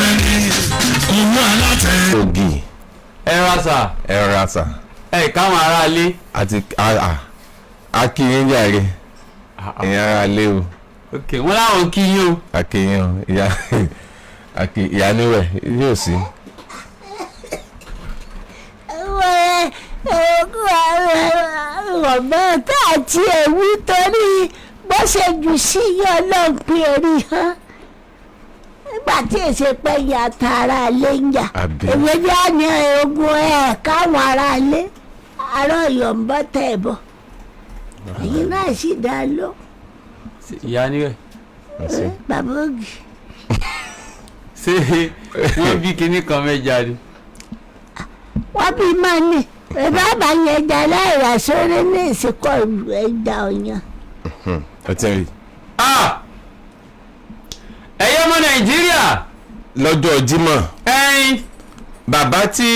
Alátẹ ni owó alátẹ. Ògì. Ẹ ra sà. Ẹ rọra sà. Ẹ káwọn aráalé. Àti akínyìn jàre, ẹ̀yin ará lé o. Ok, wọn láwọn kí yín o. Akínyìn o, ìyá akí ìyá níwẹ̀ yóò sí. Ọ̀bẹ tá a ti ẹ̀wí torí bó ṣe jù sí yọ ló ń pè orí hàn nígbà tí èsì pé yàtọ̀ ara lé ń jà. Àbí? Èmi bí a ní ogun ẹ̀ káwọn ará lé ará ọ̀yọ́ ń bọ́ tẹ̀ bọ̀, èyí náà sì dá ló. Ìyá níwẹ̀. Sí. Bàbá ògì. Ṣé wọ́n bí kinní kan mẹ́ja ni? Wọ́n bí máa ní bàbá yẹn jà láìra sórí ní ìsìnkú ẹja ọ̀yàn. Ẹ ti rí. Ah! Ẹ̀yin ọmọ Nàìjíríà. Lọ́jọ́ Jímọ̀, ẹ̀yin. Bàbá tí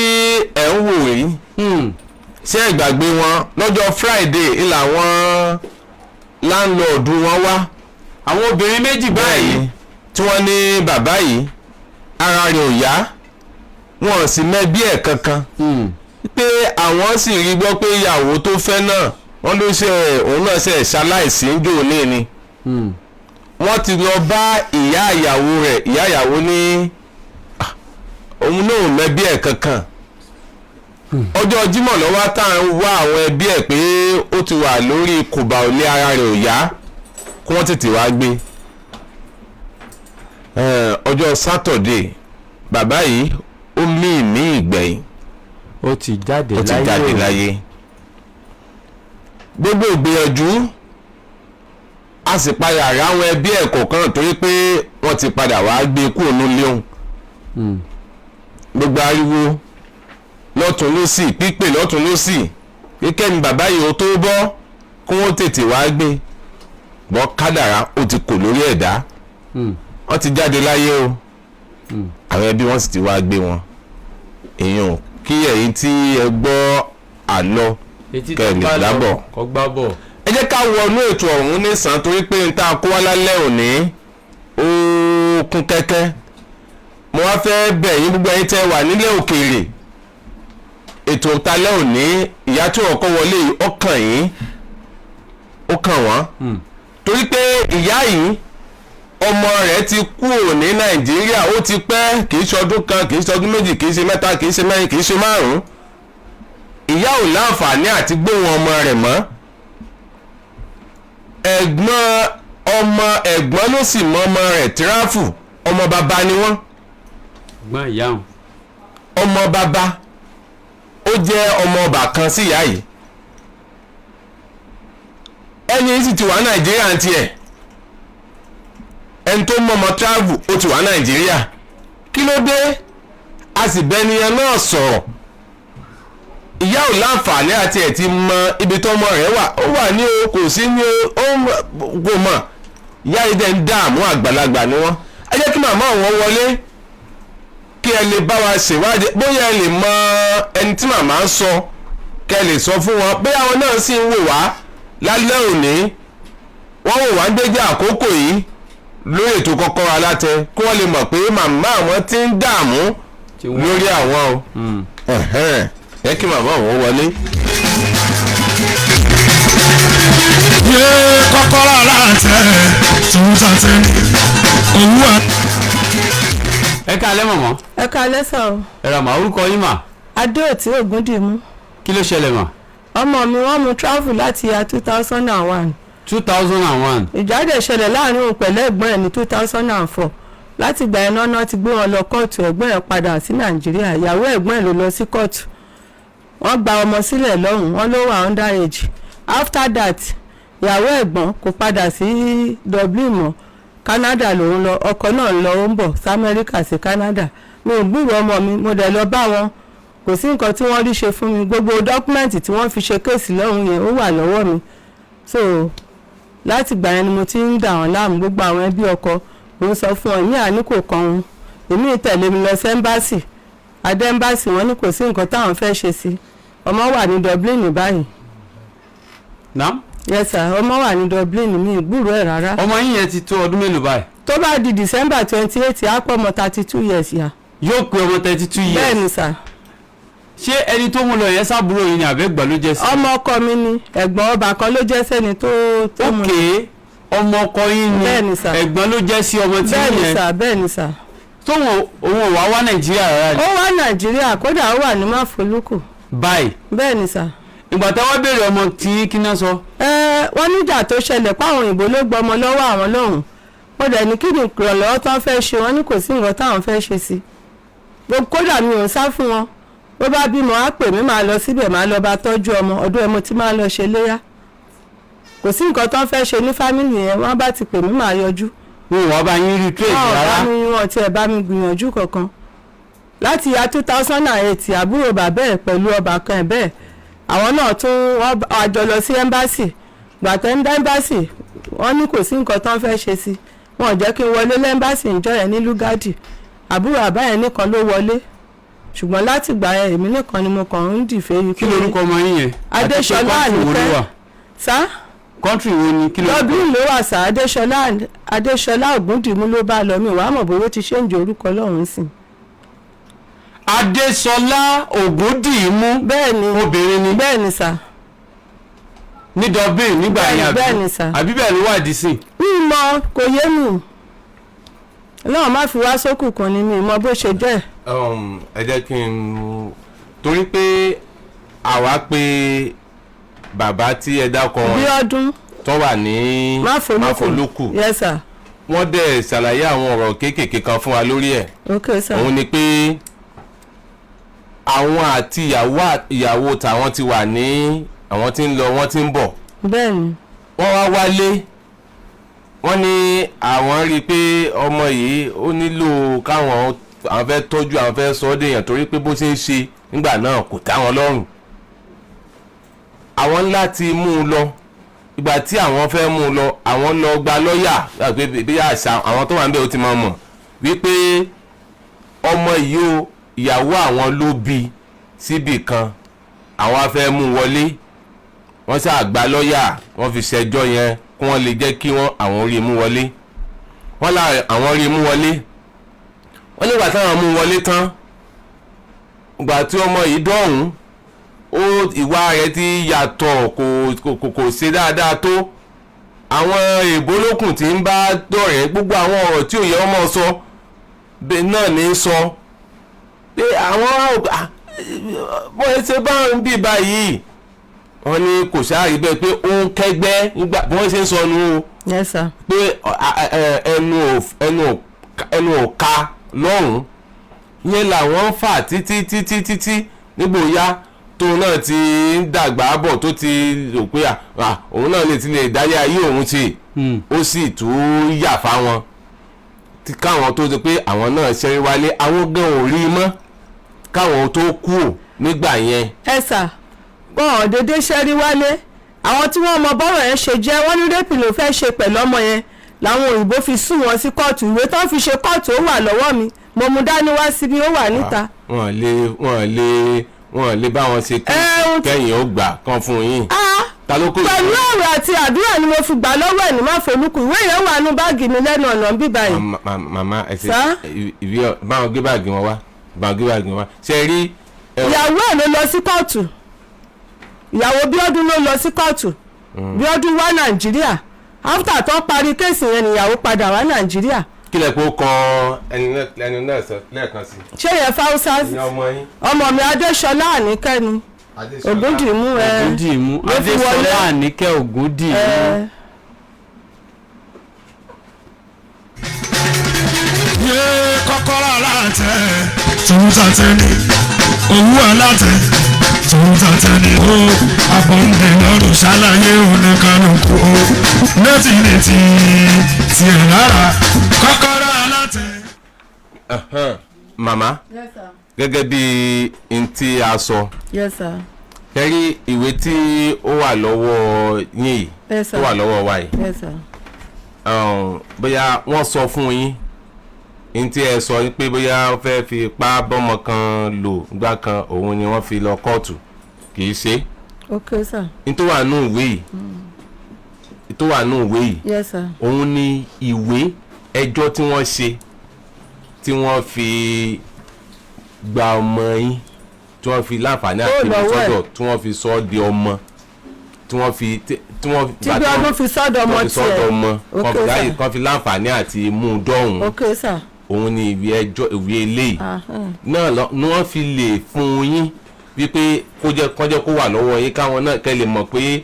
ẹ̀ ń wò yìí, ṣé ẹ gbàgbé wọn? Lọ́jọ́ Friday ń làwọn landlord wọn wá. Àwọn obìnrin méjì báyìí. Tí wọ́n ní bàbá yìí ara rẹ̀ ò yá, wọn ò sì mẹ́bí ẹ̀ kankan, pé àwọn sì rí gbọ́ pé ìyàwó tó fẹ́ náà, wọ́n ló ṣe òun náà ṣe ṣaláìsí ń jò ní ni. Wọ́n ti lọ bá ìyá ìyàwó rẹ̀, ìyá ìyàwó ní, "Ah, òun náà ò mẹ́bí ẹ̀ kankan." Ọjọ́ Jímọ̀ lọ́wọ́ tá à ń wá àwọn ẹbí ẹ̀ pé ó ti wà lórí kùbà òlé, ara rẹ̀ ò yá, kí wọ́n tètè wá gbé. Ọjọ́ Sátọ̀dé, bàbá yìí ó mí ìmí ìgbẹ̀yìn. Ó ti jáde Ó ti láyé jáde o. láyé. Gbogbo ìgbìyànjú, a sì padà ráwọn ẹbí ẹ̀ kọ̀ọ̀kan torí pé wọ́n ti padà wá gbé kúrò nílé òun. Gbogbo ariwo lọ́tún lọ́sì, pípè lọ́tún lọ́sì, kíkẹ́ ni bàbá yìí ó tó bọ́ kí wọ́n tètè wá gbé bọ́. Kádàrá ó ti kò lórí ẹ̀dá. Wọ́n ti jáde láyé o. Àwọn ẹbí wọn sì ti wá gbé wọn. Èèyàn kí ẹ̀yin tí ẹ gbọ́ àlọ́ Etí tó kẹ́ ẹ lè bá lọ lábọ̀. kọ́ gbá bọ̀. Ẹ jẹ́ ká wọnú ètò ọ̀hún nísàn torí pé n ta kó wá lálẹ́ òní ó kún kẹ́kẹ́. Mo wá fẹ́ bẹ̀ yín, gbogbo ẹ̀yin tẹ́ wà nílẹ̀ òkèèrè, ètò talẹ́ òní, ìyá tí ọkọ wọlé yìí, ó kàn yín, ó kàn wọ́n, torí pé ìyá yìí, ọmọ rẹ̀ ti kúrò ní Nàìjíríà, ó ti pẹ́. Kì í ṣe ọdún kan, kì í ṣe ọdún 2, kì í ṣe 3, kì í ṣe 4, kì í ṣe 5. Ìyá ò láǹfààní àti gbóhùn ọmọ rẹ̀ mọ́. Ẹ̀gbọ́n ọmọ, ẹ̀gbọ́n ló sì mọ ọmọ rẹ̀ travel. Ọmọ bàbá ni wọ́n. Gbọ́n ìyá òun. Ọmọ bàbá, ó jẹ́ ọmọ ọba kan sí ìyá yìí. Ẹni yìí sì ti wà Nàìjíríà ń tiẹ̀. Ẹni tó mọ̀mọ́ travel, ó ti wà Nàìjíríà. Kí ló dé? A sì bẹniyẹn náà sọ̀rọ̀. Ìyá ò láǹfààní àti ẹ̀ ti mọ ibi tọ́mọ rẹ̀ wà. Ó wà ní o, kò sí ní o, ó kò mọ̀. Ìyá yìí dẹ̀ ń dààmú, àgbàlagbà ni wọ́n. Ẹ jẹ́ kí màmá wọn wọlé kí ẹ lè bá wa ṣèwádìí bóyá ẹ lè mọ ẹni tí màmá ń sọ, kẹ́ ẹ lè sọ fún wọn bóyá àwọn náà sì ń wò wá lálẹ́ òní. Wọ́n wò wá ń dédé àkókò yìí lórí ètò Kọ́kọ́rọ́ Alátẹ, kí wọ́n lè mọ̀ pé màmá àwọn ti ń dààmú Tí wọ́n- lórí àwọn o. Ẹ̀hẹ́n. Ẹ kí màmá àwọn wọlé. Yé kọ́kọ́rọ́ alátẹ tòun tàtẹ owó Ẹ káalẹ́, mọ̀mọ́. Ẹ káalẹ́ sà o. Ẹ rà mà, orúkọ yín mà? Adéòtí Ògúndìmú. Kí ló ṣẹlẹ̀ mà? Ọmọ mi, wọ́n mú travel láti ya 2001. 2001. Ìjà dẹ̀ ṣẹlẹ̀ láàrin òun pẹ̀lú ẹ̀gbọ́n ẹ̀ ní 2004. Láti ìgbà yẹn náà ti gbé wọn lọ kóòtù. Ẹ̀gbọ́n ẹ̀ padà sí Nàìjíríà, ìyàwó ẹ̀gbọ́n ẹ̀ ló lọ sí kóòtù. Wọ́n gba ọmọ sílẹ̀ lọ́hùn, wọ́n ló wà under age. After that, ìyàwó ẹ̀gbọ́n kò padà sí Dublin mọ́, Canada lòun lọ. Ọkọ náà lọ, ó ń bọ̀ sí Amẹ́ríkà, sí Canada. Mi ò gbúròó ọmọ mi. Mo dẹ̀ lọ bá wọn, kò sí nǹkan tí wọ́n rí ṣe fún mi. Gbogbo document tí wọ́n fi ṣe case lọ́hùn yẹn, ó wà lọ́wọ́ mi. So láti ìgbà yẹn ni mo ti ń dà wọ́n láàmú. Gbogbo àwọn ẹbí ọkọ, mo ń sọ fún ọ ní àní kò kàn òun. Èmi tẹ̀lé mi lọ sí embassy, adé embassy, wọ́n ní kò sí nǹkan táwọn fẹ́ ṣe sí. Ọmọ wà ní Dublin báyìí. Naam. Yes sir, ọmọ wà ní Dublin, mi ì gbúròó ẹ̀ rárá. Ọmọ yín yẹn ti tó ọdún mélòó báyìí? Tó bá di December 28, á pọ̀ ọmọ 32 years yà. Yóò pé ọmọ 32 years? Bẹ́ẹ̀ ni sà. Ṣé ẹni tó mú lọ yẹn, sábúrò yìí ni àbẹ́gbà ló jẹ́ sí? Ọmọ ọkọ mi ni, ẹ̀gbọ́n ọba kan ló jẹ́ sẹ́ni tó mú. Ok, ọmọ ọkọ yín ni? Bẹ́ẹ̀ ni sà. Ẹ̀gbọ́n ló jẹ́ sí ọmọ tí Bẹ́ẹ̀ ni yẹn? sà, bẹ́ẹ̀ ni sà. Tóun òun ò wá wá Nàìjíríà rárá Ó ni? wà Nàìjíríà, kódà ó wà ní Máfolúkù. Báyìí? Bẹ́ẹ̀ ni sà. Ìgbà táwọn béèrè ọmọ tí, kí náà sọ? Ẹ wọ́n níjà tó ṣẹlẹ̀ páwọn òyìnbó ló gbọmọ lọ́wọ́ àwọn lọ́hùn. Mo dẹ̀ ní kí ni ìrànlọ́wọ́ tán fẹ́ ṣe? Wọ́n ní kò sí nǹkan táwọn fẹ́ ṣe sí. Kódà mi ò ń sá fún wọn. Bó bá bímọ, á pè mí, máa lọ síbẹ̀, máa lọ bá tọ́jú ọmọ. Ọdún ẹ̀ mo ti máa lọ ṣe léyà. Kò sí nǹkan tán fẹ́ ṣe ní family yẹn. Wọ́n bá ti pè mí, máa yọjú. Wọn ò wá bá yín rí trace Wọn ò bá rárá? mi, wọn tiẹ̀ bá mi gbìyànjú kankan láti ya 2008. Àbúrò bàbá ẹ̀ pẹ̀lú ọba kan ẹ̀ bẹ́ẹ̀, àwọn náà tún wọ́n àjọ lọ sí embassy. Gbàtẹ́ ń dá embassy, wọ́n ní kò sí nǹkan tán fẹ́ ṣe sí. Wọn ò jẹ́ kí n wọlé lẹ́mbàsì ìjọ yẹn ní Lugard. Àbúrò bàbá yẹn nìkan ló wọlé, ṣùgbọ́n láti gbà yẹn, èmi nìkan ni mo kàn ń dìfẹ́ yìí. Kí lorúkọ ọmọ yín yẹn? Adéṣọlá. Àti pé country wo ló Àníkẹ́. wà? Sá? Country wo ni? Kí lorúkọ? Dublin ló wà sá. Adéṣọlá, Adéṣọlá Ògúndìmú ló bá lọ. Mi wàá mọ̀ bówó ti ṣe ń jẹ orúkọ lọ́hùn-ún sìn. Adéṣọlá Ògúndìmú? Bẹ́ẹ̀ ni. Obìnrin ni? Bẹ́ẹ̀ ni sà. Ní Dublin nígbà yẹn, àbí? Bẹ́ẹ̀ ni sà. Àbí bẹ́ẹ̀ ló wà dí sí? Mi mọ, kò yé mi. Ọlọ́run má fi wá sókùnkùn ni. Mi mọ bó ṣe jẹ́. Ẹ jẹ́ kí n, torí pé àwa pé bàbá tí ẹ dákọ Bí wọn ọdún tó wà ní Máfolúkù. Máfolúkù, Yes sir. wọ́n dẹ̀ ṣàlàyé àwọn ọ̀rọ̀ kéékèèké kan fún wa lórí ẹ̀. Ok sir. Òun ni pé àwọn àti ìyàwó tàwọn ti wà ní, àwọn tí ń lọ, wọ́n ti ń bọ̀. Bẹ́ẹ̀ ni. Wọ́n wá wálé, wọ́n ní àwọn rí i pé ọmọ yìí ó nílò káwọn, àwọn fẹ́ tọ́jú, àwọn fẹ́ sọ ọ́ dèèyàn, torí pé bó ṣe ń ṣe nígbà náà kò tẹ́ àwọn lọ́rùn. Àwọn ńlá ti mú un lọ. Ìgbà tí àwọn fẹ́ mú un lọ, àwọn lọ gba lọ́ọ̀yà pé bí àṣà àwọn tó wà ń bẹ̀, ó ti máa mọ̀ wípé ọmọ yìí o, ìyàwó àwọn ló bí síbì kan, àwọn á fẹ́ mú un wọlé. Wọ́n ṣáà gba lọ́ọ̀yà, wọ́n fi ṣẹjọ́ yẹn kí wọ́n lè jẹ́ kí wọ́n àwọn rí mú wọlé. Wọ́n lá àwọn rí mú wọlé. Wọ́n nígbà táwọn mú wọlé tán, ìgbà tí ọmọ yìí dọ̀hún, ó ìwà rẹ̀ ti yàtọ̀, kò ṣe dáadáa tó. Àwọn èèbó lókùn tí ń bá dọ̀rẹ́, gbogbo àwọn ọ̀rọ̀ tí ò yẹ ọmọ sọ bẹ́ẹ̀ náà ní í sọ pé àwọn bó ṣe bá ń bì báyìí. Wọ́n ní kò sáà bẹ́ẹ̀ pé ó ń kẹ́gbẹ́ nígbà bí wọ́n ṣe ń sọ nu o, Yes sir. pé ẹnu ò ka lọ́hùn-ún yẹn làwọn ń fà títí títí títí. Nígbò ya tóun náà ti ń dàgbà bọ̀, tó ti rò pé òun náà lè ti lè dáyé ayé òun ti, ó sì tún yà fáwọn tí káwọn tó ti pé àwọn náà ṣẹ́rí wálé, àwọn gan ò rí i mọ́ káwọn tó kú ò nígbà yẹn. Ẹ sà, wọn ò dédé ṣẹ́rí wálé. Àwọn tí wọ́n mọ bọ́rọ̀ yẹn ṣe jẹ́, wọ́n ní rape ló fẹ́ ṣe pẹ̀lú ọmọ yẹn làwọn òyìnbó fi sùn wọn sí kóòtù. Ìwé tó ń fi ṣe kóòtù, ó wà lọ́wọ́ mi, mo mú dání wá síbi, ó wà níta. Wọ́n lè bá wọn ṣe kẹ́yìn ó gbà kan fún yín. Ah, Ta ló kó? Pẹ̀lú ọ̀rọ̀ àti àdúrà ni mo fi gbà lọ́wọ́ ẹ̀ ní Máfolúkù. Ìwé yẹn wà nú báàgì mi lẹ́nu ọ̀nà bíbá yìí. Màmá, ẹ ṣe Sá? ìwé, báwọn gbé báàgì wọn wá, báwọn gbé báàgì wọn wá. Ṣe rí Ìyàwó ẹ̀ ló lọ sí kóòtù. Ìyàwó Bíọ́dún ló lọ sí kóòtù. Bíọ́dún wá Nàìjíríà after tó parí case yẹn, níyàwó padà wá Nàìjíríà. Kí lẹ kó kọ ẹni náà sọ lẹ́ẹ̀kan sí? Ṣé yẹn fáwọsá? Ìyá ọmọ yín. Ọmọ mi, Adéṣọlá Àníkẹ́ ni, Ògúndìmú ẹ. Ògúndìmú. Ló fi wọlé. Adéṣọlá Àníkẹ́ Ògúndìmú. Ẹ. Yé kọ́kọ́rọ́ alátẹ tòun tàtẹ ni, owó alátẹ tòun tàtẹ ni ó abọ́ǹdè lọ́rùn ṣàlàyé oníkanukú ó létí létí tiẹ̀ lára kọ́kọ́rọ́ alátẹ. Màmá, gẹ́gẹ́ bí n tí a sọ, Yes sir. kẹ́rí ìwé tí ó wà lọ́wọ́ yín yìí, Yes tó sir. wà lọ́wọ́ wa yìí, Yes sir. bóyá wọ́n sọ fún yín n tí ẹ sọ ni pé bóyá ó fẹ́ fi ipá bọ́mọ kan lò gbá kan, òun ni wọ́n fi lọ kóòtù, kì í ṣe. Ok sir. N tó wà nù ìwé yìí, tó wà nù ìwé yìí, Yes sir. òun ni ìwé Ẹjọ́ tí wọ́n ṣe tí wọ́n fi gba ọmọ yín, tí wọ́n fi láǹfààní Ó àti lọ́wọ́ ẹ̀. sọ́dọ̀, tí wọ́n fi sọ ọ́ di ọmọ, tí wọ́n fi tí wọ́n Tí bí ọdún fi sọ́dọ̀ ọmọ wọ́n fi sọ́dọ̀ tiẹ̀. ọmọ, Ok, kàn fi láyè sir. kàn fi láǹfààní àti mú un dọ́hùn. Ok sir. Òun ni ìwé ẹjọ́, ìwé eléyìí Ah, náà lọ ni wọ́n fi lè fún yín wípé kó jẹ́ kó jẹ́ kó wà lọ́wọ́ yín, káwọn náà kẹ́ lè mọ̀ pé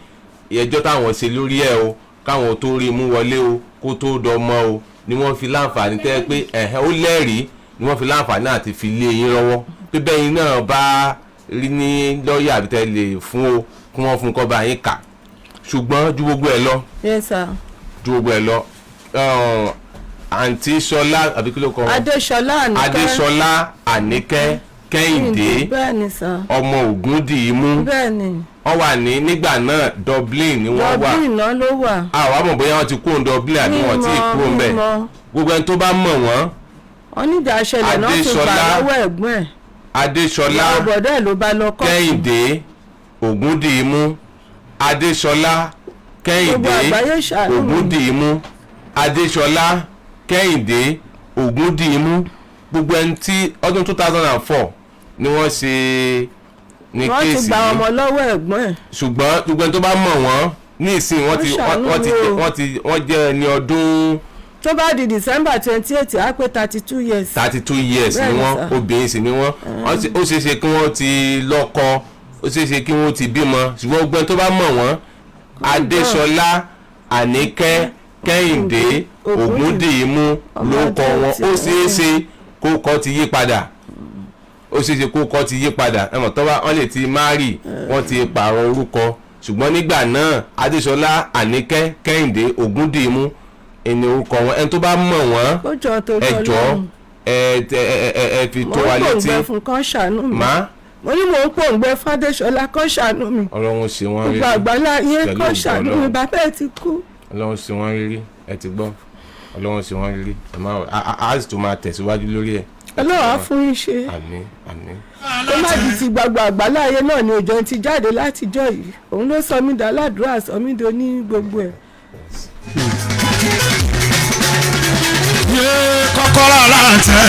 ẹjọ́ táwọn ṣe lórí ẹ̀ o, káwọn tó rí mú wọlé o, kó tó dọmọ o, ni wọ́n fi láǹfààní tẹ́ pé ẹ̀hẹ́ ó lẹ́rìí, ni wọ́n fi láǹfààní àti fi lé yín lọ́wọ́ pé bẹ́yìn náà bá rí ní lọ́ọ̀yà àbí tẹ́ lè fún o, kí wọ́n fún kọ́ bá yín kà. Ṣùgbọ́n ju gbogbo ẹ̀ lọ, Yes sir. ju gbogbo ẹ̀ lọ, àǹtí Ṣọlá, àbí kí ló kọ wọn? Adéṣọlá Àníkẹ́. Adéṣọlá Àníkẹ́ Kẹ́hìndé. Bẹ́ẹ̀ ni sir. Ọmọ Ògúndìímú. Bẹ́ẹ̀ ni. Wọ́n wà ní nígbà náà, Dublin ni wọ́n wà. Dublin náà ló wà. Àwọn àmọ̀ bóyá wọ́n ti kúrò ní Dublin àbí wọ́n ti kúrò ń bẹ̀. Mímọ̀. Gbogbo ẹni tó bá mọ̀ wọ́n, Wọ́n níjà ṣẹlẹ̀ náà ti gbà Adéṣọlá. lọ́wọ́ ẹ̀gbọ́n ẹ̀. Adéṣọlá Ìyàwó bọ̀dá ẹ̀ ló bá lọ kọ́ọ̀tù. Kẹ́hìndé Ògúndìímú, Adéṣọlá Kẹ́hìndé Gbogbo àgbáyé ṣàánú mi. Ògúndìímú, Adéṣọlá Kẹ́hìndé Ògúndìímú. Gbogbo ẹni tí ọdún 2004 ni wọ́n ṣe ní Wọ́n ti case gba yìí. ọmọ lọ́wọ́ ẹ̀gbọ́n ẹ̀. Ṣùgbọ́n gbogbo ẹni tó bá mọ̀ wọ́n ní ìsìn, wọ́n ti Wọ́n ṣàánú wọ́n ti mi o. wọ́n jẹ́ ẹni ọdún Tó bá di December 28, á pé 32 years. 32 years ni Bẹ́ẹ̀ni, wọ́n. sir. Obìnrin sì ni wọ́n. Ó ṣeé ṣe kí wọ́n ti lọ́kọ, ó ṣeé ṣe kí wọ́n ti bímọ, ṣùgbọ́n gbogbo ẹni tó bá mọ̀ wọ́n, Adéṣọlá Àníkẹ́ Kẹ́hìndé Ògúndìímú ló kọ wọn. Ó ṣeé ṣe kó kọ́ ti yí padà, ó ṣeé ṣe kó kọ́ ti yí padà. Ẹ mọ̀ tó bá wọ́n lè ti marry, wọ́n ti pààrọ̀ orúkọ, ṣùgbọ́n nígbà náà, Adéṣọlá Àníkẹ́ Kẹ́hìndé Ògúndìímú ẹni orúkọ wọn. Ẹni tó bá mọ̀ wọ́n, Ó jọ torí ẹ jọ̀ọ́, Ọlọ́run. ẹ ẹ ẹ ẹ fi tó Mo wa ń létí. pòǹgbẹ fún kán ṣàánú mi. Má Mo ní mò ń pòǹgbẹ f'Adéṣọlá, kán ṣàánú mi. Ọlọ́run ṣe wọ́n rírí. Gbogbo àgbáńlá ayé, Pẹ̀lú kán ògo ṣàánú mi. Ọlọ́run. Bàbá ẹ̀ ti kú. Ọlọ́run ṣe wọ́n rírí. Ẹ ti gbọ́, Ọlọ́run ṣe wọ́n rírí. Ẹ má a sì tún máa tẹ̀síwájú lórí ẹ̀. Ọlọ́run á fún yín ṣe. Àmín, àmín. Kó má di ti gbogbo àgbáńlá ayé náà ni òjò ti jáde látijọ́ yìí. Òun ló sọ mí dá ládùúrà, sọ mí do ní gbogbo ẹ̀. Yé kọ́kọ́rọ́ aláǹtẹ̀.